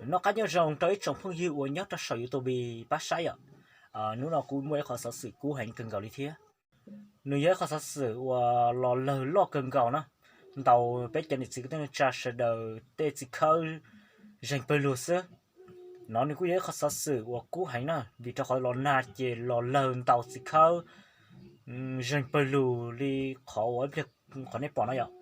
Noj qab nyob zoo rau ib tsoom phooj ywg uas nyob rau saum YouTube pab saib yom. Hnub no kuv muaj ib qhov xov xwm kub heev kawg nkaus li thiab. Nws yog ib qhov xov xwm uas los lawg loj kawg nkaus na, ntaus peb cov niam txiv kwv tij neej tsa sawv daws tej txiv khawb zeeg pawg lug xwb. No nws kuj yog ib qhov xov xwm uas kub heev na, vim rau qhov los nag ces los lawg ntaus txiv khawb zeeg pawg lug li qhov uas ib pliag qhov nej pom no yom.